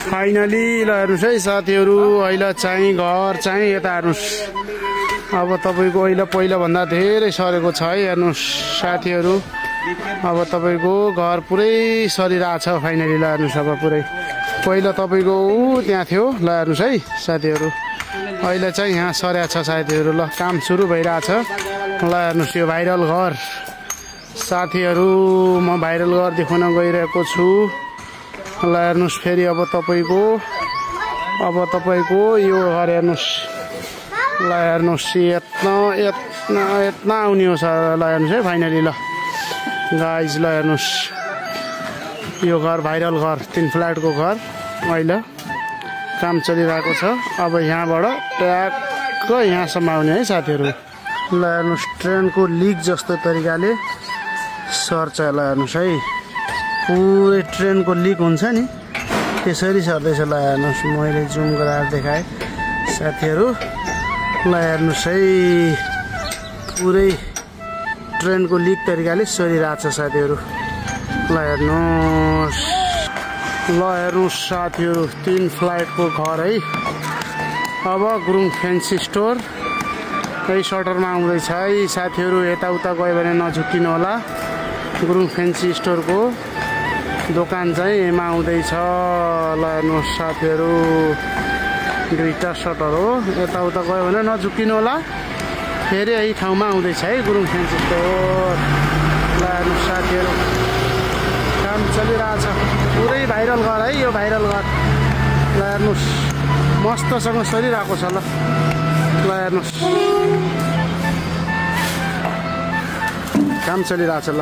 Finally ल हेर्नुहोस् है साथीहरू, अहिले चाहिँ घर चाहिँ यता हेर्नुहोस्। अब तपाईँको अहिले पहिलाभन्दा धेरै सरेको छ है। हेर्नुहोस् साथीहरू, अब तपाईँको घर पुरै सरिरहेछ फाइनली। ल हेर्नुहोस् अब पुरै, पहिला तपाईँको त्यहाँ थियो। ल हेर्नुहोस् है साथीहरू, अहिले चाहिँ यहाँ सरेको छ साथीहरू। ल काम सुरु भइरहेछ। ल हेर्नुहोस् यो भाइरल घर साथीहरू, म भाइरल घर देखाउन गइरहेको छु। ल हेर्नुहोस् फेरि अब तपाईँको यो घर हेर्नुहोस्। ल हेर्नुहोस् यत्ना आउने हो। ल हेर्नुहोस् है फाइनली। ल गाइज ल हेर्नुहोस् यो घर भाइरल घर 3 फ्ल्याटको घर अहिले काम चलिरहेको छ। अब यहाँबाट ट्याक्क यहाँसम्म आउने है साथीहरू। ल हेर्नुहोस् ट्रेनको लिक जस्तो तरिकाले सर्छ। ल हेर्नुहोस् है, पुरै ट्रेनको लिक हुन्छ नि त्यसरी सर्दैछ। ल हेर्नुहोस् मैले जुम गरेर देखाएँ साथीहरू। ल हेर्नुहोस् है पुरै ट्रेनको लिक तरिकाले सरिरहेछ साथीहरू। ल हेर्नुहोस् साथीहरू 3 फ्ल्याटको घर है। अब गुरुङ फ्यान्सी स्टोर यही सटरमा आउँदैछ है साथीहरू। यताउता गयो भने नझुक्किनु होला। गुरुङ फ्यान्सी स्टोरको दोकान चाहिँ यहीँमा आउँदैछ। ल हेर्नुहोस् साथीहरू, 2टा सटर हो। यताउता गयो भने नझुक्किनु होला। फेरि यही ठाउँमा आउँदैछ है गुरुङ फ्यान्सी स्टोर। ल हेर्नुहोस् साथीहरू, काम चलिरहेछ। पुरै भाइरल घर है यो भाइरल घर। ल हेर्नुहोस् मस्तसँग सरिरहेको छ। ल हेर्नुहोस् काम चलिरहेछ। ल